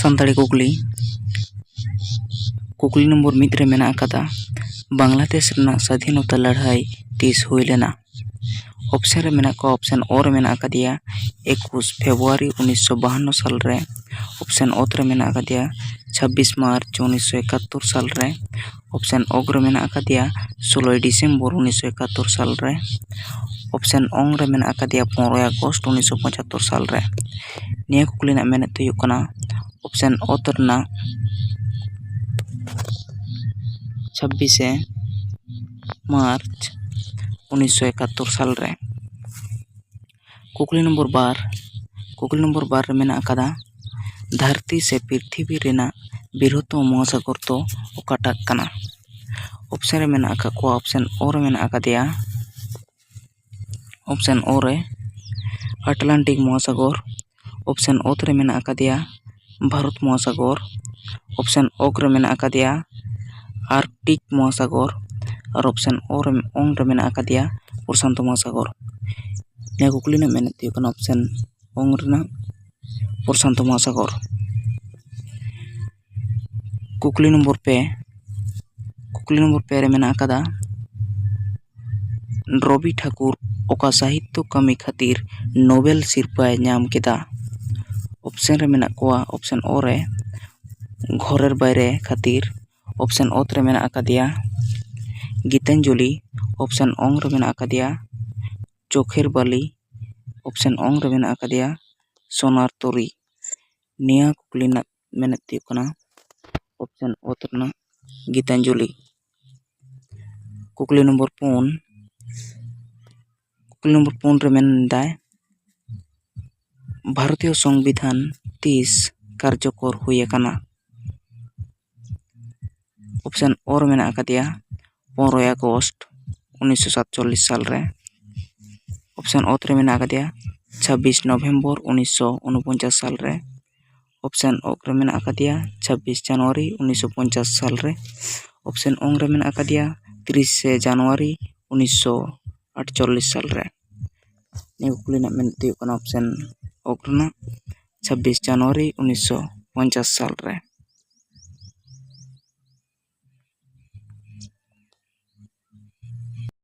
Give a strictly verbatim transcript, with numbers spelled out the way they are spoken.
ᱥᱟᱱᱛᱟᱲᱤ ᱠᱩᱠᱞᱤ᱾ ᱠᱩᱠᱞᱤ ᱱᱚᱢᱵᱚᱨ ᱢᱤᱫ ᱨᱮ ᱢᱮᱱᱟᱜ ᱟᱠᱟᱫᱟ, ᱵᱟᱝᱞᱟᱫᱮᱥ ᱨᱮᱱᱟᱜ ᱥᱟᱫᱷᱤᱱᱚᱛᱟ ᱞᱟᱹᱲᱦᱟᱹᱭ ᱛᱤᱥ ᱦᱩᱭ ᱞᱮᱱᱟ? ᱚᱯᱥᱮᱱ ᱨᱮ ᱢᱮᱱᱟᱜ ᱠᱚᱣᱟ, ᱚᱯᱥᱮᱱ ᱚ ᱨᱮ ᱢᱮᱱᱟᱜ ᱟᱠᱟᱫᱮᱭᱟ ᱮᱠᱩᱥ ᱯᱷᱮᱵᱽᱨᱩᱣᱟᱨᱤ ᱩᱱᱤᱥᱥᱚ ᱵᱟᱦᱟᱱᱱᱚ ᱥᱟᱞ ᱨᱮ, ᱚᱯᱥᱮᱱ ᱚᱛ ᱨᱮ ᱢᱮᱱᱟᱜ ᱟᱠᱟᱫᱮᱭᱟ ᱪᱷᱟᱵᱵᱤᱥ ᱢᱟᱨᱪ ᱩᱱᱤᱥᱥᱚ ᱮᱠᱟᱛᱛᱳᱨ ᱥᱟᱞ ᱨᱮ, ᱚᱯᱥᱮᱱ ᱚᱜᱽ ᱨᱮ ᱢᱮᱱᱟᱜ ᱟᱠᱟᱫᱮᱭᱟ ᱥᱳᱞᱳᱭ ᱰᱤᱥᱮᱢᱵᱚᱨ ᱩᱱᱤᱥᱥᱚ ᱮᱠᱟᱛᱛᱳᱨ ᱥᱟᱞ ᱨᱮ, ᱚᱯᱥᱮᱱ ᱚᱝ ᱨᱮ ᱢᱮᱱᱟᱜ ᱟᱠᱟᱫᱮᱭᱟ ᱯᱚᱱᱨᱚᱭ ᱟᱜᱚᱥᱴ ᱩᱱᱤᱥᱥᱚ ᱯᱚᱸᱪᱟᱛᱛᱳᱨ ᱥᱟᱞ ᱨᱮ᱾ ᱱᱤᱭᱟᱹ ᱠᱩᱠᱞᱤ ᱨᱮᱱᱟᱜ ᱢᱮᱱᱮᱫ ᱦᱩᱭᱩᱜ ᱠᱟᱱᱟ, ᱚᱯᱥᱮᱱ ᱚᱛ ᱨᱮᱱᱟᱜ ᱪᱷᱟᱵᱵᱤᱥᱮ ᱢᱟᱨᱪ ᱩᱱᱤᱥᱥᱚ ᱮᱠᱟᱛᱛᱳᱨ ᱥᱟᱞ ᱨᱮ᱾ ᱠᱩᱠᱞᱤ ᱱᱚᱢᱵᱚᱨ ᱵᱟᱨ, ᱠᱩᱠᱞᱤ ᱱᱚᱢᱵᱚᱨ ᱵᱟᱨ ᱨᱮ ᱢᱮᱱᱟᱜ ᱟᱠᱟᱫᱟ, ᱫᱷᱟᱹᱨᱛᱤ ᱥᱮ ᱯᱨᱤᱛᱷᱤᱵᱤ ᱨᱮᱱᱟᱜ ᱵᱨᱤᱦᱚᱛᱛᱚᱢ ᱢᱚᱦᱟᱥᱟᱜᱚᱨ ᱫᱚ ᱚᱠᱟᱴᱟᱜ ᱠᱟᱱᱟ? ᱚᱯᱥᱮᱱ ᱨᱮ ᱢᱮᱱᱟᱜ ᱟᱠᱟᱫ ᱠᱚᱣᱟ, ᱚᱯᱥᱮᱱ ᱚ ᱨᱮ ᱢᱮᱱᱟᱜ ᱟᱠᱟᱫᱮᱭᱟ, ᱚᱯᱥᱮᱱ ᱚ ᱨᱮ ᱟᱴᱞᱟᱱᱴᱤᱠ ᱢᱚᱦᱟᱥᱟᱜᱚᱨ, ᱚᱯᱥᱮᱱ ᱚᱛ ᱨᱮ ᱢᱮᱱᱟᱜ ᱟᱠᱟᱫᱮᱭᱟ ᱵᱷᱟᱨᱚᱛ ᱢᱚᱦᱟᱥᱟᱜᱚᱨ, ᱚᱯᱥᱮᱱ ᱚᱜᱽ ᱨᱮ ᱢᱮᱱᱟᱜ ᱟᱠᱟᱫᱮᱭᱟ ᱟᱨᱠᱴᱤᱠ ᱢᱚᱦᱟᱥᱟᱜᱚᱨ, ᱟᱨ ᱚᱯᱥᱮᱱ ᱚ ᱨᱮ, ᱚᱝ ᱨᱮ ᱢᱮᱱᱟᱜ ᱟᱠᱟᱫᱮᱭᱟ ᱯᱨᱚᱥᱟᱱᱛᱚ ᱢᱚᱦᱟᱥᱟᱜᱚᱨ᱾ ᱱᱤᱭᱟᱹ ᱠᱩᱠᱞᱤ ᱨᱮᱱᱟᱜ ᱢᱮᱱᱮᱫ ᱦᱩᱭᱩᱜ ᱠᱟᱱᱟ ᱚᱯᱥᱮᱱ ᱚᱝ ᱨᱮᱱᱟᱜ ᱯᱨᱚᱥᱟᱱᱛᱚ ᱢᱚᱦᱟᱥᱟᱜᱚᱨ᱾ ᱠᱩᱠᱞᱤ ᱱᱚᱢᱵᱚᱨ ᱯᱮ, ᱠᱩᱠᱞᱤ ᱱᱚᱢᱵᱚᱨ ᱯᱮ ᱨᱮ ᱢᱮᱱᱟᱜ ᱟᱠᱟᱫᱟ, ᱨᱚᱵᱤ ᱴᱷᱟᱠᱩᱨ ᱚᱠᱟ ᱥᱟᱦᱤᱛᱛᱚ ᱠᱟᱹᱢᱤ ᱠᱷᱟᱹᱛᱤᱨ ᱱᱳᱵᱮᱞ ᱥᱤᱨᱯᱟᱹᱭ ᱧᱟᱢ ᱠᱮᱫᱟ? ᱚᱯᱥᱮᱱ ᱨᱮ ᱢᱮᱱᱟᱜ ᱠᱚᱣᱟ, ᱚᱯᱥᱮᱱ ᱚ ᱨᱮ ᱜᱷᱚᱨᱮᱨ ᱵᱟᱭᱨᱮ ᱠᱷᱟᱹᱛᱤᱨ, ᱚᱯᱥᱮᱱ ᱚᱛ ᱨᱮ ᱢᱮᱱᱟᱜ ᱟᱠᱟᱫᱮᱭᱟ ᱜᱤᱛᱟᱧᱡᱚᱞᱤ, ᱚᱯᱥᱮᱱ ᱚᱝ ᱨᱮ ᱢᱮᱱᱟᱜ ᱟᱠᱟᱫᱮᱭᱟ ᱪᱳᱠᱷᱮᱨ ᱵᱟᱞᱤ, ᱚᱯᱥᱮᱱ ᱚᱝ ᱨᱮ ᱢᱮᱱᱟᱜ ᱟᱠᱟᱫᱮᱭᱟ ᱥᱳᱱᱟᱨ ᱛᱚᱨᱤ᱾ ᱱᱤᱭᱟᱹ ᱠᱩᱠᱞᱤ ᱨᱮᱱᱟᱜ ᱢᱮᱱᱮᱫ ᱦᱩᱭᱩᱜ ᱠᱟᱱᱟ ᱚᱯᱥᱮᱱ ᱚᱛ ᱨᱮᱱᱟᱜ ᱜᱤᱛᱟᱧᱡᱚᱞᱤ᱾ ᱠᱩᱠᱞᱤ ᱱᱚᱢᱵᱚᱨ ᱯᱩᱱ, ᱠᱩᱠᱞᱤ ᱱᱚᱢᱵᱚᱨ ᱯᱩᱱ ᱨᱮ ᱢᱮᱱᱫᱟᱭ, ᱵᱷᱟᱨᱚᱛᱤᱭᱚ ᱥᱚᱝᱵᱤᱫᱷᱟᱱ ᱛᱤᱥ ᱠᱟᱨᱡᱚᱠᱚᱨ ᱦᱩᱭ ᱟᱠᱟᱱᱟ? ᱚᱯᱥᱮᱱ ᱚ ᱨᱮ ᱢᱮᱱᱟᱜ ᱟᱠᱟᱫᱮᱭᱟ ᱯᱚᱱᱨᱚᱭ ᱟᱜᱚᱥᱴ ᱩᱱᱤᱥᱥᱚ ᱥᱟᱛᱪᱚᱞᱞᱤᱥ ᱥᱟᱞ ᱨᱮ, ᱚᱯᱥᱮᱱ ᱚᱛ ᱨᱮ ᱢᱮᱱᱟᱜ ᱟᱠᱟᱫᱮᱭᱟ ᱪᱷᱟᱵᱵᱤᱥ ᱱᱚᱵᱷᱮᱢᱵᱚᱨ ᱩᱱᱤᱥᱥᱚ ᱩᱱᱩᱯᱚᱧᱪᱟᱥ ᱥᱟᱞ ᱨᱮ, ᱚᱯᱥᱮᱱ ᱚᱜᱽ ᱨᱮ ᱢᱮᱱᱟᱜ ᱟᱠᱟᱫᱮᱭᱟ ᱪᱷᱟᱵᱵᱤᱥ ᱡᱟᱱᱩᱣᱟᱨᱤ ᱩᱱᱤᱥᱥᱚ ᱯᱚᱧᱪᱟᱥ ᱥᱟᱞ ᱨᱮ, ᱚᱯᱥᱮᱱ ᱚᱝ ᱨᱮ ᱢᱮᱱᱟᱜ ᱟᱠᱟᱫᱮᱭᱟ ᱛᱤᱨᱤᱥᱮ ᱡᱟᱱᱩᱣᱟᱨᱤ ᱩᱱᱤᱥᱥᱚ ᱟᱴᱪᱚᱞᱞᱤᱥ ᱥᱟᱞ ᱨᱮ᱾ ᱱᱤᱭᱟᱹ ᱠᱩᱠᱞᱤ ᱨᱮᱱᱟᱜ ᱢᱮᱱᱮᱫ ᱦᱩᱭᱩᱜ ᱠᱟᱱᱟ ᱚᱯᱥᱮᱱ ᱚᱜᱽ ᱨᱮᱱᱟᱜ ᱪᱷᱟᱵᱵᱤᱥ ᱡᱟᱱᱩᱣᱟᱨᱤ ᱩᱱᱤᱥᱥᱚ ᱯᱚᱧᱪᱟᱥ ᱥᱟᱞ ᱨᱮ᱾